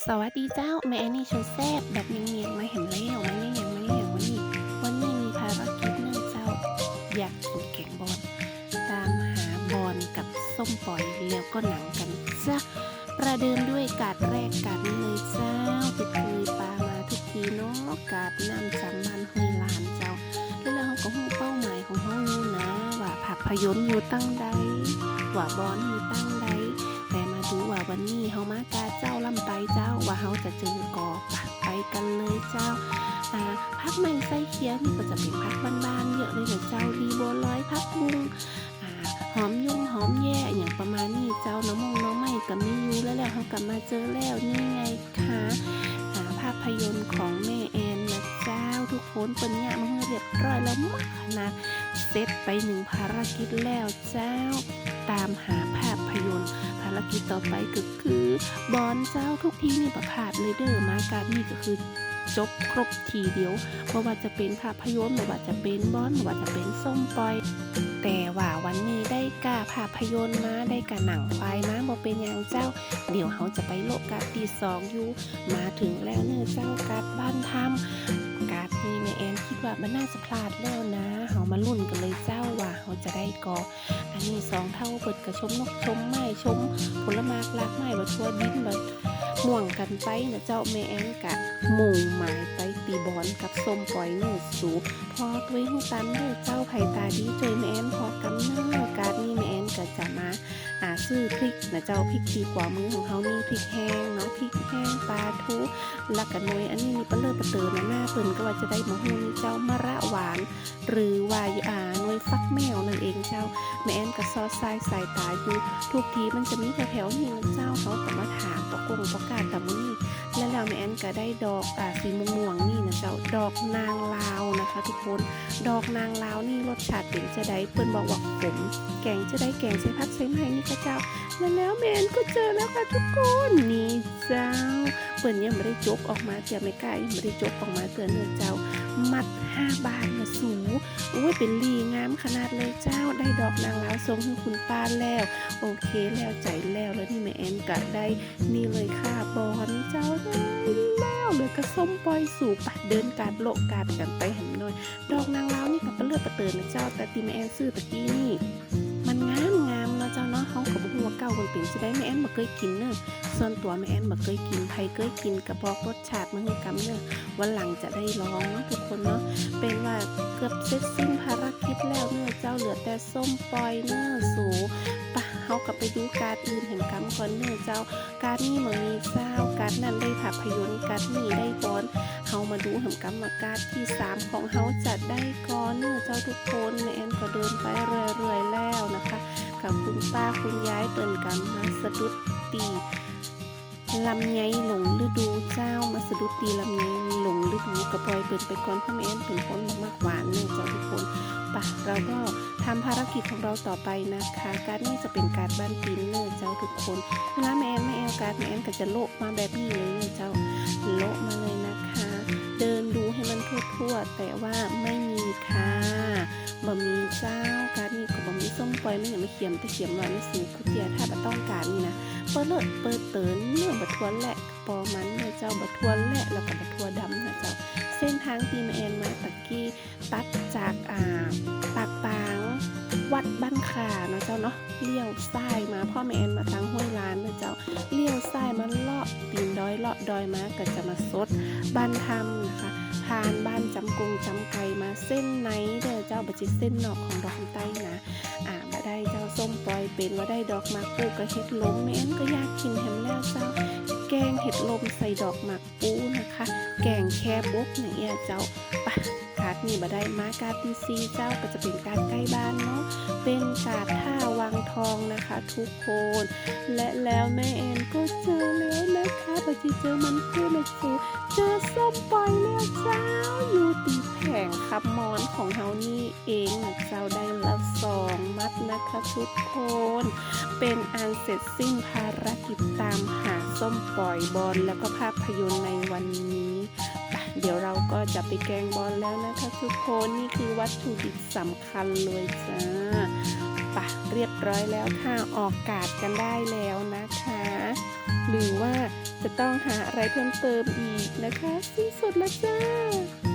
ສະຫວັດດີເຈົ້າ, ແມ່ແອນນີ້ຊົນແຊບ ແບບມຽງໆ ມາແຮມແລ້ວ, ມາແນວຫຍັງ ມາແນວຫຍັງ ວັນນີ້ ວັນນີ້ມີພາລະກິດເນາະເຈົ້າ, ຢາກກິນແກງບອນ, ຕາມຫາບອນກັບສົ້ມປອຍ ແລ້ວກໍໜັງກັນຈ້າ. ປະເດີມດ້ວຍກາດແລກ ກາດນີ້ເລີຍເຈົ້າ, ຕິດເຄີຍປາມາທຸກທີເນາະ, ກາດນ້ຳຈຳບ້ານຫ້ວຍລານເຈົ້າ. ແລ້ວເຮົາກໍຮູ້ເປົ້າໝາຍຂອງເຮົາຢູ່ນະ ວ່າພາບພະຍົນຢູ່ຕັ້ງໃດ, ວ່າບອນຢູ່ຕັ້ງໃດ, ແຕ່ມາດູວ່າວັນນີ້ເຮົາມາກາເຈົ້າລຳໄປເຈົ້າ ວ່າເຮົາຈະເຈີກໍ ໄປກັນເລີຍເຈົ້າ. ອາ ຜັກໄມ້ໄຊຂຽວນີ້ກໍຈະເປັນຜັກບ້ານໆ ເຍອະເລີຍນະເຈົ້າ, ລີບົວລອຍ, ຜັກບຸ້ງ, ອາ ຫອມຍົງ ຫອມແຢ້ ຫຍັງປະມານນີ້ເຈົ້າ, ໜໍ່ມົງໜໍ່ໄມ້ກໍມີຢູ່. ແລ້ວ ແລ້ວເຮົາກໍມາເຈີແລ້ວ ນີ້ໄງຄະ ອາ ພາບພະຍົນຂອງແມ່ແອນນະເຈົ້າ. ທຸກຄົນ ເພິ່ນຍະມາໃຫ້ຮຽບຮ້ອຍແລ້ວ ໝົດຂະໜາດ, ເສັດໄປໜຶ່ງພາລະກິດແລ້ວເຈົ້າ. ຕາມຫາພາບພະຍົນ, ພາລະກິດຕໍ່ໄປກໍຄືບອນເຈົ້າ. ທຸກທີນີ້ບໍ່ພາດເລີຍເດີ, ມາກາດນີ້ກໍຄື ຈົບຄົບທີດຽວ, ບໍ່ວ່າຈະເປັນພາບພະຍົນ, ບໍ່ວ່າຈະເປັນບອນ, ບໍ່ວ່າຈະເປັນສົ້ມປອຍ. ແຕ່ວ່າວັນນີ້ໄດ້ກາພາບພະຍົນມາ, ໄດ້ກາໜັງຄວາຍມາ, ບໍ່ເປັນຫຍັງເຈົ້າ. ດຽວເຮົາຈະໄປໂລະກາດທີສອງຢູ່. ມາເຖິງແລ້ວເນີເຈົ້າ, ກາດບ້ານທຳ. ກາດນີ້ແມ່ແອນຄິດວ່າບໍ່ໜ້າຈະພາດແລ້ວນະ. ເຮົາມາລຸ້ນກັນເລີຍເຈົ້າ ວ່າເຮົາຈະໄດ້ກໍ. ອັນນີ້ສອງເຖົ້າເພິ່ນກໍຊົມນົກຊົມໄມ້ ຊົມຜົນລະໝາກລາກໄມ້ ບັກຖົ່ວດິນ ບັກມ່ວງກັນໄປນະເຈົ້າ. ແມ່ແອນກະມຸ່ງໝາຍໄປທີ່ບອນກັບສົ້ມປອຍເນີສູ, ພໍຕົວເຮັດຕາມເດີເຈົ້າ. ໃຜຕາດີຊ່ວຍແມ່ແອນພໍກຳເນີ. ກາດນີ້ແມ່ແອນກະຈະມາ ອາ ຊື້ພິກນະເຈົ້າ. ພິກທີ່ຂວາມືຂອງເຮົາມີພິກແຫ້ງເນາະ, ພິກແຫ້ງ, ປາທູ ລະກະໜ່ວຍ ອັນນີ້ມີປະເລີປະເຕີນະ ໜ້າເພິ່ນກໍວ່າຈະໄດ້ໝາກຫຸ່ງນີ້ເຈົ້າ, ມະລະຫວານ ຫຼືວ່າ ອາ ໜ່ວຍຝັກແມວນັ້ນເອງເຈົ້າ. ແມ່ແອນກໍຊອດສາຍສາຍຕາຢູ່ ທຸກທີມັນຈະມີແຖວໆນີ້ນະເຈົ້າ. ເຮົາກໍມາຖາມປາກົງປາກາດຕາມື້ນີ້ ແລ້ວ ແລ້ວແມ່ແອນກໍໄດ້ດອກ ອາ ສີມ່ວງໆນີ້ນະເຈົ້າ, ດອກນາງລາວນະຄະທຸກຄົນ. ດອກນາງລາວນີ້ລົດຊາດເປັນຈັ່ງໃດ? ເພິ່ນບອກວ່າຂົມ, ແກງຈັ່ງໃດ? ແກງໃສ່ຜັກໃສ່ໄມ້ນີ້ຄະເຈົ້າ. ແລ້ວ ແລ້ວແມ່ແອນກໍເຈີແລ້ວຄະທຸກຄົນ ນີ້ ເຈົ້າ. ເພິ່ນຍັງບໍ່ໄດ້ຈົກອອກມາເທື່ອ, ແມ່ຄ້າຍັງບໍ່ໄດ້ຈົກອອກມາເທື່ອເນີເຈົ້າ. ມັດຫ້າບາດນະສູ. ໂອ້ຍ ເປັນຫຼີ່ງາມຂະໜາດເລີຍເຈົ້າ. ໄດ້ດອກນາງລາວສົ່ງໃຫ້ຄຸນປ້າແລ້ວ. ໂອເຄ ແລ້ວໃຈແລ້ວ. ແລ້ວນີ້ແມ່ແອນກະໄດ້ນີ້ເລີຍຄ່າບອນເຈົ້າ. ໄດ້ແລ້ວ ເຫຼືອກະສົ້ມປອຍສູ. ປະ ເດີນກາດໂລະກາດກັນໄປຫັ້ນໜ້ອຍ. ດອກນາງລາວນີ້ກະປະເລີປະເຕີນນະເຈົ້າ, ແຕ່ທີ່ແມ່ແອນຊື້ຕະກີ້ນີ້ ມັນງາມ ງາມເນາະເຈົ້າເນາະ. ເຮົາກໍບໍ່ຮູ້ວ່າເກົ່າມັນເປັນຈັ່ງໃດ, ແມ່ແອນບໍ່ເຄີຍກິນເນີ. ສ່ວນຕົວແມ່ແອນບໍ່ເຄີຍກິນ, ໃຜເຄີຍກິນກໍບອກລົດຊາດມາໃຫ້ກຳເນີ. ວັນຫຼັງຈະໄດ້ລອງເນາະທຸກຄົນເນາະ. ເປັນວ່າເກືອບເສັດສິ້ນພາລະກິດແລ້ວເນີເຈົ້າ, ເຫຼືອແຕ່ສົ້ມປອຍເນີສູ. ປະ ເຮົາກໍໄປດູກາດອື່ນແຮມກຳກ່ອນເນີເຈົ້າ. ກາດນີ້ບໍ່ມີເຈົ້າ, ກາດນັ້ນໄດ້ພາບພະຍົນ, ກາດນີ້ໄດ້ບອນ. ເຮົາມາດູແຮມກຳວ່າກາດທີສາມຂອງເຮົາຈະໄດ້ກໍເນີເຈົ້າທຸກຄົນ. ແມ່ແອນກໍເດີນໄປເລື້ອຍໆແລ້ວນະຄະ ກັບຄຸນປ້າຄຸນຍາຍ. ເພິ່ນກະມາສະດຸດຕີລຳໄຍຫຼົງລະດູເຈົ້າ, ມາສະດຸດຕີລຳໄຍຫຼົງລະດູ. ກະປ່ອຍເພິ່ນໄປກ່ອນ ເພາະແມ່ແອນເປັນຄົນບໍ່ມັກຫວານເນີເຈົ້າທຸກຄົນ. ປະ ເຮົາກໍທຳພາລະກິດຂອງເຮົາຕໍ່ໄປນະຄະ. ກາດນີ້ຈະເປັນກາດບ້ານຕິນເນີເຈົ້າທຸກຄົນ. ເວລາແມ່ແອນມາແອວກາດ ແມ່ແອນກໍຈະໂລະ ມາແບບນີ້ເລີຍເຈົ້າ, ໂລະມາເລີຍນະຄະ. ເດີນດູໃຫ້ມັນທົ່ວໆ ແຕ່ວ່າໄມ່ມີຄ່ະ, ບໍ່ມີເຈົ້າ. ກາດນີ້ກໍບໍ່ມີສົ້ມປອຍ, ມັນຫຍັງມາຂຽມແຕ່ຂຽມວ່າມັນສູງກູເຕຍ. ຖ້າບໍ່ຕ້ອງການນີ້ນະ ເປີດເລີດເປີດເຕີນເນີ ບັກຖົ່ວແລະ ປອມານເນີເຈົ້າ, ບັກຖົ່ວແລະ ແລ້ວກໍບັກຖົ່ວດຳນະເຈົ້າ. ເສັ້ນທາງທີ່ແມ່ແອນມາຕະກີ້ ຕັດຈາກ ອາ ປາກປາງ ວັດບ້ານຄາເນາະເຈົ້າເນາະ, ລ້ຽວຊ້າຍມາ ເພາະແມ່ແອນມາທາງຫ້ວຍລານເນາະເຈົ້າ, ລ້ຽວຊ້າຍມາເລາະຕີນດອຍ ເລາະດອຍມາກໍຈະມາສົດບ້ານທຳນະຄະ, ຜ່ານບ້ານຈຳກົງຈຳໄກມາເສັ້ນໃນເດີເຈົ້າ, ບໍ່ຊິເສັ້ນນອກຂອງດອກຄຳໃຕ້ນະ. ອາ ບໍ່ໄດ້ເຈົ້າ, ສົ້ມປອຍເປັນ, ບໍ່ໄດ້ດອກໝາກປູກັບເຫັດລົມ. ແມ່ແອນກໍຢາກກິນແຮມແລ້ວເຈົ້າ, ແກງເຫັດລົມໃສ່ດອກໝາກ ປູນະຄະ, ແກງແຄບົກຫຍັງເອຍເຈົ້າ. ປະ ກາດນີ້ບໍ່ໄດ້, ມາກາດທີສີ່ເຈົ້າ, ກໍຈະເປັນກາດໃກ້ບ້ານເນາະ, ເປັນກາດທ່າວັງທອງນະຄະທຸກຄົນ. ແລະແລ້ວແມ່ແອນກໍເຈີແລ້ວນະຄະ, ບໍ່ຊິເຈີມັນຄືນະສູ, ເຈີສົ້ມປອຍແລ້ວເຈົ້າ, ຢູ່ທີ່ແຂວງຄຳມ່ວນຂອງເຮົານີ້ເອງນະເຈົ້າ. ໄດ້ລະສອງມັດນະຄະທຸກຄົນ, ເປັນອັນເສັດ ສິ້ນພາລະກິດຕາມຫາສົ້ມປອຍ, ບອນ ແລ້ວກໍພາບພະຍົນໃນວັນນີ້. ປະ ດຽວເຮົາກໍຈະໄປແກງບອນແລ້ວນະຄະທຸກຄົນ, ນີ້ຄືວັດຖຸດິບສຳຄັນເລີຍຈ້າ. ປະ ຮຽບຮ້ອຍແລ້ວຄ່ະ, ອອກກາດກັນໄດ້ແລ້ວນະຄະ ຫຼືວ່າ จะต้องหาอะไรเพิ่มเติมอีกนะคะ สิ้นสุดแล้วจ้า